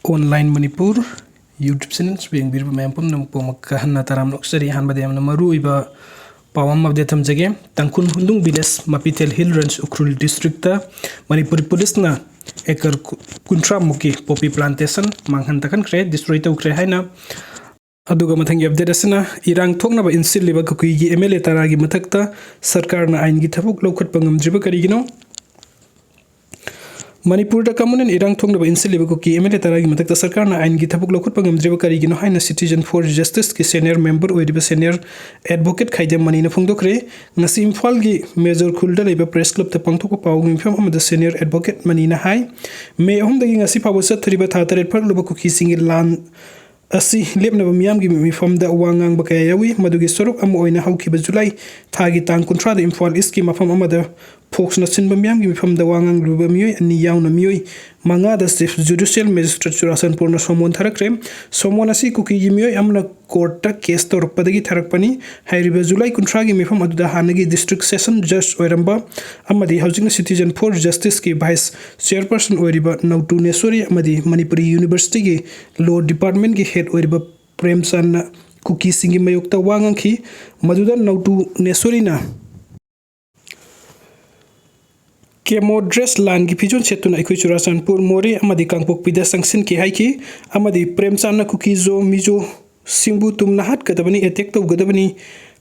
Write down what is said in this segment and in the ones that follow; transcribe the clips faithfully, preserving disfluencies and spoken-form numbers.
Online Manipur YouTube channel ꯁꯨ ꯌꯦꯡꯕꯤꯔꯤꯕ ꯃꯌꯥꯝ ꯄꯨꯝꯅꯃꯛꯄꯨ ꯑꯃꯨꯛꯀ ꯍꯟꯅ ꯇꯔꯥꯝꯅ ꯑꯣꯛꯆꯔꯤ꯫ ꯑꯍꯥꯟꯕꯗ ꯌꯥꯝꯅ ꯃꯔꯨ ꯑꯣꯏꯕ ꯄꯥꯎ ꯑꯃ update ꯊꯝꯖꯒꯦ꯫ ꯇꯥꯡꯈꯨꯜ ꯍꯨꯟꯗꯨꯡ village, ꯃꯄꯤꯊꯦꯜ Hill Range, Ukhrul district ꯇ ꯃꯅꯤꯄꯨꯔ police ꯅ acre ꯀꯨꯟꯊ꯭ꯔꯥ ꯃꯨꯛꯀꯤ poppy plantation ꯃꯥꯡꯍꯟ ꯇꯥꯛꯍꯟꯈ꯭ꯔꯦ, destroy ꯇꯧꯈ꯭ꯔꯦ ꯍꯥꯏꯅ꯫ ꯑꯗꯨꯒ ꯃꯊꯪꯒꯤ update ꯑꯁꯤꯅ ꯏꯔꯥꯡ ꯊꯣꯛꯅꯕ ꯏꯟꯁꯤꯜꯂꯤꯕ ꯀꯨꯀꯤꯒꯤ M L A ꯇꯔꯥꯒꯤ ꯃꯊꯛꯇ ꯁꯔꯀꯥꯔꯅ ꯑꯥꯏꯟꯒꯤ ꯊꯕꯛ ꯂꯧꯈꯠꯄ ꯉꯝꯗ꯭ꯔꯤꯕ ꯀꯔꯤꯒꯤꯅꯣ? ꯃꯅꯤꯄꯨꯔꯗ ꯀꯝꯃꯨꯅꯦꯜ ꯏꯔꯥꯡ ꯊꯣꯛꯅꯕ ꯏꯟꯁꯤꯜꯂꯤꯕ ꯀꯨꯀꯤ M L A ꯇꯔꯥꯒꯤ ꯃꯊꯛꯇ ꯁꯔꯀꯥꯔꯅ ꯑꯥꯏꯟꯒꯤ ꯊꯕꯛ ꯂꯧꯈꯠꯄ ꯉꯝꯗ꯭ꯔꯤꯕ ꯀꯔꯤꯒꯤꯅꯣ ꯍꯥꯏꯅ Citizen for Justice ꯀꯤ senior member ꯑꯣꯏꯔꯤꯕ senior advocate ꯈꯥꯏꯗꯦꯝ ꯃꯅꯤꯅ ꯐꯣꯡꯗꯣꯛꯈ꯭ꯔꯦ꯫ ꯉꯁꯤ ꯏꯝꯐꯥꯜꯒꯤ ꯃꯦꯖꯣꯔ ꯈꯨꯜꯗ ꯂꯩꯕ press club ꯇ ꯄꯥꯡꯊꯣꯛꯄ ꯄꯥꯎꯒꯤ ꯃꯤꯐꯝ ꯑꯃꯗ senior advocate ꯃꯅꯤꯅ ꯍꯥꯏ, ꯃꯦ ꯑꯍꯨꯝꯗꯒꯤ ꯉꯁꯤ ꯐꯥꯎꯕ ꯆꯠꯊꯔꯤꯕ ꯊꯥ ꯇꯔꯦꯠ ꯐꯥꯔꯛꯂꯕ ꯀꯨꯀꯤꯁꯤꯡꯒꯤ ꯂꯥꯟ ꯑꯁꯤ ꯂꯦꯞꯅꯕ ꯃꯤꯌꯥꯝꯒꯤ ꯃꯤꯐꯝꯗ ꯋꯥ ꯉꯥꯡꯕ ꯀꯌꯥ ꯌꯥꯎꯏ꯫ ꯃꯗꯨꯒꯤ ꯁꯔꯨꯛ ꯑꯃ ꯑꯣꯏꯅ ꯍꯧꯈꯤꯕ ꯖꯨꯂꯥꯏ ꯊꯥꯒꯤ ꯇꯥꯡ ꯀꯨꯟꯊ꯭ꯔꯥꯗ ꯏꯝꯐꯥꯜ ꯏꯁꯀꯤ ꯃꯐꯝ ꯑꯃꯗ ꯐꯣꯛꯁꯅ ꯁꯤꯟꯕ ꯃꯤꯌꯥꯝꯒꯤ ꯃꯤꯐꯝꯗ ꯋꯥ ꯉꯥꯡꯂꯤꯕ ꯃꯤꯑꯣꯏ ꯑꯅꯤ ꯌꯥꯎꯅ ꯃꯤꯑꯣꯏ ꯃꯉꯥꯗ Chief Judicial Magistrate ꯆꯨꯔꯥꯆꯥꯟꯄꯨꯔꯅ ꯁꯣꯃꯣꯟ ꯊꯥꯔꯛꯈ꯭ꯔꯦ꯫ ꯁꯣꯃꯣꯟ ꯑꯁꯤ ꯀꯨꯀꯤꯒꯤ ꯃꯤꯑꯣꯏ ꯑꯃꯅ ꯀꯣꯔꯠꯇ ꯀꯦꯁ ꯇꯧꯔꯛꯄꯗꯒꯤ ꯊꯥꯔꯛꯄꯅꯤ꯫ ꯍꯥꯏꯔꯤꯕ ꯖꯨꯂꯥꯏ ꯀꯨꯟꯊ꯭ꯔꯥꯒꯤ ꯃꯤꯐꯝ ꯑꯗꯨꯗ ꯍꯥꯟꯅꯒꯤ district session judge ꯑꯣꯏꯔꯝꯕ ꯑꯃꯗꯤ ꯍꯧꯖꯤꯛꯅ Citizen for Justice ꯀꯤ vice chairperson ꯑꯣꯏꯔꯤꯕ ꯅꯧꯇꯨ ꯅꯦꯁꯣꯔꯤ ꯑꯃꯗꯤ ꯃꯅꯤꯄꯨꯔꯤ University ꯒꯤ law department ꯀꯤ head ꯑꯣꯏꯔꯤꯕ ꯄ꯭ꯔꯦꯝꯆꯥꯟꯅ ꯀꯨꯀꯤꯁꯤꯡꯒꯤ ꯃꯥꯌꯣꯛꯇ ꯋꯥ ꯉꯥꯡꯈꯤ꯫ ꯃꯗꯨꯗ ꯅꯧꯇꯨ ꯅꯦꯁꯣꯔꯤꯅ camoflauge ꯂꯥꯟꯒꯤ ꯐꯤꯖꯣꯜ ꯁꯦꯠꯇꯨꯅ ꯑꯩꯈꯣꯏ ꯆꯨꯔꯥꯆꯥꯟꯄꯨꯔ, ꯃꯣꯔꯦ ꯑꯃꯗꯤ ꯀꯥꯡꯄꯣꯛꯄꯤꯗ ꯆꯪꯁꯤꯟꯈꯤ ꯍꯥꯏꯈꯤ ꯑꯃꯗꯤ ꯄ꯭ꯔꯦꯝꯆꯥꯟꯅ ꯀꯨꯀꯤ ꯖꯣ ꯃꯤꯖꯣꯁꯤꯡꯕꯨ ꯇꯨꯝꯅ ꯍꯥꯠꯀꯗꯕꯅꯤ, attack ꯇꯧꯒꯗꯕꯅꯤ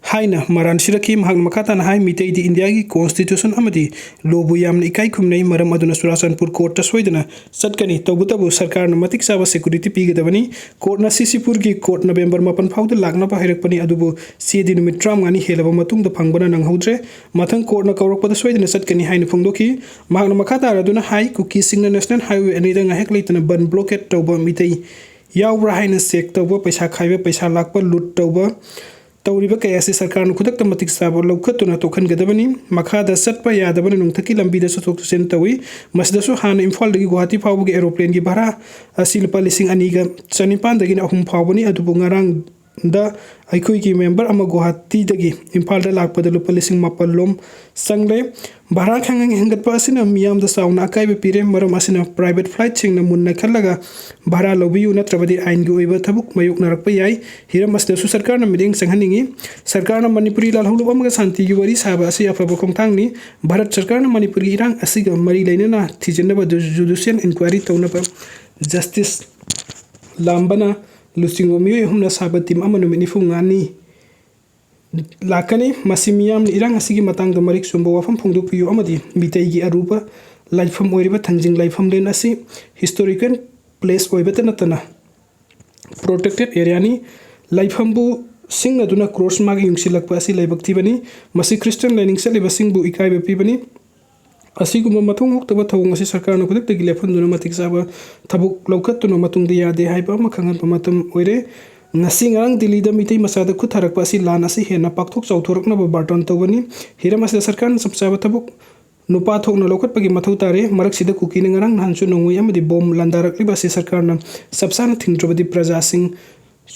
ꯍꯥꯏꯅ ꯃꯔꯥꯟ ꯁꯤꯔꯛꯈꯤ꯫ ꯃꯍꯥꯛꯅ ꯃꯈꯥ ꯇꯥꯅ ꯍꯥꯏ, ꯃꯤꯇꯩꯗꯤ ꯏꯟꯗꯤꯌꯥꯒꯤ constitution ꯑꯃꯗꯤ law ꯕꯨ ꯌꯥꯝꯅ ꯏꯀꯥꯏ ꯈꯨꯝꯅꯩ, ꯃꯔꯝ ꯑꯗꯨꯅ ꯆꯨꯔꯥꯆꯥꯟꯄꯨꯔ ꯀꯣꯔꯠꯇ ꯁꯣꯏꯗꯅ ꯆꯠꯀꯅꯤ꯫ ꯇꯧꯕꯇꯕꯨ ꯁꯔꯀꯥꯔꯅ ꯃꯇꯤꯛ ꯆꯥꯕ security ꯄꯤꯒꯗꯕꯅꯤ꯫ ꯀꯣꯔꯠꯅ ꯁꯤꯁꯤꯄꯨꯔꯒꯤ ꯀꯣꯔꯠ ꯅꯕꯦꯝꯕꯔ ꯃꯥꯄꯟ ꯐꯥꯎꯗ ꯂꯥꯛꯅꯕ ꯍꯥꯏꯔꯛꯄꯅꯤ, ꯑꯗꯨꯕꯨ ꯆꯦꯗꯤ ꯅꯨꯃꯤꯠ ꯇꯔꯥꯃꯉꯥꯅꯤ ꯍꯦꯜꯂꯕ ꯃꯇꯨꯡꯗ ꯐꯪꯕꯅ ꯅꯪꯍꯧꯗ꯭ꯔꯦ꯫ ꯃꯊꯪ ꯀꯣꯔꯠꯅ ꯀꯧꯔꯛꯄꯗ ꯁꯣꯏꯗꯅ ꯆꯠꯀꯅꯤ ꯍꯥꯏꯅ ꯐꯣꯡꯗꯣꯛꯈꯤ꯫ ꯃꯍꯥꯛꯅ ꯃꯈꯥ ꯇꯥꯔꯗꯨꯅ ꯍꯥꯏ, ꯀꯨꯀꯤꯁꯤꯡꯅ national highway ꯑꯅꯤꯗ ꯉꯥꯏꯍꯥꯛ ꯂꯩꯇꯅ ꯕꯟ blockade ꯇꯧꯕ, ꯃꯤꯇꯩ ꯌꯥꯎꯕ꯭ꯔꯥ ꯍꯥꯏꯅ check ꯇꯧꯕ, ꯄꯩꯁꯥ ꯈꯥꯏꯕ, ꯄꯩꯁꯥ ꯂꯥꯛꯄ, loot ꯇꯧꯕ, ꯇꯧꯔꯤꯕ ꯀꯌꯥ ꯑꯁꯤ ꯁꯔꯀꯥꯔꯅ ꯈꯨꯗꯛꯇ ꯃꯇꯤꯛ ꯆꯥꯕ ꯂꯧꯈꯠꯇꯨꯅ ꯇꯣꯛꯍꯟꯒꯗꯕꯅꯤ꯫ ꯃꯈꯥꯗ ꯆꯠꯄ ꯌꯥꯗꯕꯅ ꯅꯣꯡꯊꯛꯀꯤ ꯂꯝꯕꯤꯗ ꯆꯠꯊꯣꯛ ꯆꯠꯁꯤꯟ ꯇꯧꯏ꯫ ꯃꯁꯤꯗꯁꯨ ꯍꯥꯟꯅ ꯏꯝꯐꯥꯜꯗꯒꯤ ꯒꯨꯋꯥꯍꯥꯇꯤ ꯐꯥꯎꯕꯒꯤ aeroplane ꯒꯤ ꯚꯔꯥ ꯑꯁꯤ ꯂꯨꯄꯥ ꯂꯤꯁꯤꯡ ꯑꯅꯤꯒ ꯆꯅꯤꯄꯥꯟꯗꯒꯤꯅ ꯑꯍꯨꯝ ꯐꯥꯎꯕꯅꯤ, ꯑꯗꯨꯕꯨ ꯉꯔꯥꯡ ꯗ ꯑꯩꯈꯣꯏꯒꯤ ꯃꯦꯝꯕꯔ ꯑꯃ ꯒꯨꯋꯥꯍꯥꯇꯤꯗꯒꯤ ꯏꯝꯐꯥꯜꯗ ꯂꯥꯛꯄꯗ ꯂꯨꯄꯥ ꯂꯤꯁꯤꯡ ꯃꯥꯄꯜ ꯂꯣꯝ ꯆꯪꯂꯦ꯫ ꯚꯥꯔꯥ ꯈꯪꯍꯦꯟ ꯍꯦꯟꯒꯠꯄ ꯑꯁꯤꯅ ꯃꯤꯌꯥꯝꯗ ꯆꯥꯎꯅ ꯑꯀꯥꯏꯕ ꯄꯤꯔꯦ꯫ ꯃꯔꯝ ꯑꯁꯤꯅ private flightꯁꯤꯡꯅ ꯃꯨꯟꯅ ꯈꯜꯂꯒ ꯚꯥꯔꯥ ꯂꯧꯕꯤꯌꯨ, ꯅꯠꯇ꯭ꯔꯕꯗꯤ ꯑꯥꯏꯟꯒꯤ ꯑꯣꯏꯕ ꯊꯕꯛ ꯃꯥꯌꯣꯛꯅꯔꯛꯄ ꯌꯥꯏ꯫ ꯍꯤꯔꯝ ꯑꯁꯤꯗꯁꯨ ꯁꯔꯀꯥꯔꯅ ꯃꯤꯠꯌꯦꯡ ꯆꯪꯍꯟꯅꯤꯡꯏ꯫ ꯁꯔꯀꯥꯔꯅ ꯃꯅꯤꯄꯨꯔꯤ ꯂꯥꯜꯍꯧꯂꯨꯞ ꯑꯃꯒ ꯁꯥꯟꯇꯤꯒꯤ ꯋꯥꯔꯤ ꯁꯥꯕ ꯑꯁꯤ ꯑꯐꯕ ꯈꯣꯡꯊꯥꯡꯅꯤ꯫ ꯚꯥꯔꯠ ꯁꯔꯀꯥꯔꯅ ꯃꯅꯤꯄꯨꯔꯒꯤ ꯏꯔꯥꯡ ꯑꯁꯤꯒ ꯃꯔꯤ ꯂꯩꯅꯅ ꯊꯤꯖꯤꯟꯅꯕ judicial inquiry ꯇꯧꯅꯕ Justice ꯂꯥꯝꯕꯅ ꯂꯨꯆꯤꯡꯕ ꯃꯤꯑꯣꯏ ꯑꯍꯨꯝꯅ ꯁꯥꯕ team ꯑꯃ ꯅꯨꯃꯤꯠ ꯅꯤꯐꯨ ꯃꯉꯥꯅꯤ ꯂꯥꯛꯀꯅꯤ꯫ ꯃꯁꯤ ꯃꯤꯌꯥꯝꯅ ꯏꯔꯥꯡ ꯑꯁꯤꯒꯤ ꯃꯇꯥꯡꯗ ꯃꯔꯤꯛ ꯆꯨꯝꯕ ꯋꯥꯐꯝ ꯐꯣꯡꯗꯣꯛꯄꯤꯌꯨ ꯑꯃꯗꯤ ꯃꯤꯇꯩꯒꯤ ꯑꯔꯨꯕ ꯂꯥꯏꯐꯝ ꯑꯣꯏꯔꯤꯕ ꯊꯥꯡꯖꯤꯡ ꯂꯥꯏꯐꯝꯂꯦꯟ ꯑꯁꯤ historical place ꯑꯣꯏꯕꯇ ꯅꯠꯇꯅ protected areaꯅꯤ꯫ ꯂꯥꯏꯐꯝꯕꯨ ꯁꯤꯡꯅꯗꯨꯅ cross mark ꯌꯨꯡꯁꯤꯜꯂꯛꯄ ꯑꯁꯤ ꯂꯥꯏꯕꯛ ꯊꯤꯕꯅꯤ꯫ ꯃꯁꯤ Christian ꯂꯥꯏꯅꯤꯡ ꯆꯠꯂꯤꯕꯁꯤꯡꯕꯨ ꯏꯀꯥꯏꯕ ꯄꯤꯕꯅꯤ꯫ ꯑꯁꯤꯒꯨꯝꯕ ꯃꯊꯧ ꯍꯧꯗꯕ ꯊꯧꯑꯣꯡ ꯑꯁꯤ ꯁꯔꯀꯥꯔꯅ ꯈꯨꯗꯛꯇꯒꯤ ꯂꯦꯞꯍꯟꯗꯨꯅ ꯃꯇꯤꯛ ꯆꯥꯕ ꯊꯕꯛ ꯂꯧꯈꯠꯇꯨꯅ ꯃꯇꯨꯡꯗ ꯌꯥꯗꯦ ꯍꯥꯏꯕ ꯑꯃ ꯈꯪꯍꯟꯕ ꯃꯇꯝ ꯑꯣꯏꯔꯦ꯫ ꯉꯁꯤ ꯉꯔꯥꯡ ꯗꯤꯜꯂꯤꯗ ꯃꯤꯇꯩ ꯃꯆꯥꯗ ꯈꯨꯠ ꯊꯥꯔꯛꯄ ꯑꯁꯤ ꯂꯥꯟ ꯑꯁꯤ ꯍꯦꯟꯅ ꯄꯥꯛꯊꯣꯛ ꯆꯥꯎꯊꯣꯔꯛꯅꯕ ꯕꯥꯔꯇꯣꯟ ꯇꯧꯕꯅꯤ꯫ ꯍꯤꯔꯝ ꯑꯁꯤꯗ ꯁꯔꯀꯥꯔꯅ ꯆꯞ ꯆꯥꯕ ꯊꯕꯛ ꯅꯨꯄꯥ ꯊꯣꯛꯅ ꯂꯧꯈꯠꯄꯒꯤ ꯃꯊꯧ ꯇꯥꯔꯦ꯫ ꯃꯔꯛꯁꯤꯗ ꯀꯨꯀꯤꯅ ꯉꯔꯥꯡ ꯅꯍꯥꯟꯁꯨ ꯅꯣꯡꯃꯩ ꯑꯃꯗꯤ ꯕꯣꯝ ꯂꯥꯟꯗꯥꯔꯛꯂꯤꯕ ꯑꯁꯤ ꯁꯔꯀꯥꯔꯅ ꯆꯞ ꯆꯥꯅ ꯊꯤꯡꯗ꯭ꯔꯕꯗꯤ ꯄ꯭ꯔꯖꯥꯁꯤꯡ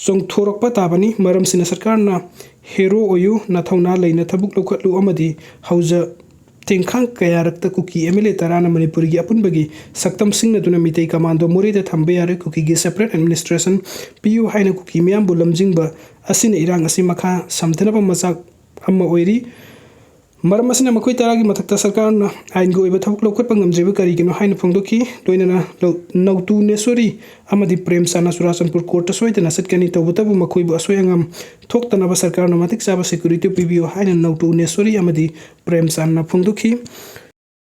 ꯆꯣꯡꯊꯣꯔꯛꯄ ꯇꯥꯕꯅꯤ꯫ ꯃꯔꯝꯁꯤꯅ ꯁꯔꯀꯥꯔꯅ hero ꯑꯣꯏꯌꯨ, ꯅꯊꯧꯅꯥ ꯂꯩꯅ ꯊꯕꯛ ꯂꯧꯈꯠꯂꯨ ꯑꯃꯗꯤ ꯍꯧꯖ ꯇꯦꯡꯈꯥꯡ ꯀꯌꯥꯔꯛꯇ ꯀꯨꯀꯤ MLA ꯇꯔꯥꯅ ꯃꯅꯤꯄꯨꯔꯒꯤ ꯑꯄꯨꯟꯕꯒꯤ ꯁꯛꯇꯝ ꯁꯤꯡꯅꯗꯨꯅ ꯃꯤꯇꯩ commando ꯃꯣꯔꯦꯗ ꯊꯝꯕ ꯌꯥꯔꯣꯏ, ꯀꯨꯀꯤꯒꯤ separate administration ꯄꯤꯌꯨ ꯍꯥꯏꯅ ꯀꯨꯀꯤ ꯃꯤꯌꯥꯝꯕꯨ ꯂꯝꯖꯤꯡꯕ ꯑꯁꯤꯅ ꯏꯔꯥꯡ ꯑꯁꯤ ꯃꯈꯥ ꯁꯝꯊꯅꯕ ꯃꯆꯥꯛ ꯑꯃ ꯑꯣꯏꯔꯤ꯫ ꯃꯔꯝ ꯑꯁꯤꯅ ꯃꯈꯣꯏ ꯇꯔꯥꯒꯤ ꯃꯊꯛꯇ ꯁꯔꯀꯥꯔꯅ ꯑꯥꯏꯟꯒꯤ ꯑꯣꯏꯕ ꯊꯕꯛ ꯂꯧꯈꯠꯄ ꯉꯝꯗ꯭ꯔꯤꯕ ꯀꯔꯤꯒꯤꯅꯣ ꯍꯥꯏꯅ ꯐꯣꯡꯗꯣꯛꯈꯤ꯫ ꯂꯣꯏꯅꯅ ꯂꯧ-, ꯅꯧꯇꯨ ꯅꯦꯁꯣꯔꯤ ꯑꯃꯗꯤ ꯄ꯭ꯔꯦꯝꯆꯥꯟꯅ ꯆꯨꯔꯥꯆꯥꯟꯄꯨꯔ courtꯇ ꯁꯣꯏꯗꯅ ꯆꯠꯀꯅꯤ꯫ ꯇꯧꯕꯇꯕꯨ ꯃꯈꯣꯏꯕꯨ ꯑꯁꯣꯏ ꯑꯉꯥꯝ ꯊꯣꯛꯇꯅꯕ ꯁꯔꯀꯥꯔꯅ ꯃꯇꯤꯛ ꯆꯥꯕ security ꯄꯤꯕꯤꯌꯨ ꯍꯥꯏꯅ ꯅꯧꯇꯨ ꯅꯦꯁꯣꯔꯤ ꯑꯃꯗꯤ ꯄ꯭ꯔꯦꯝꯆꯥꯟꯅ ꯐꯣꯡꯗꯣꯛꯈꯤ꯫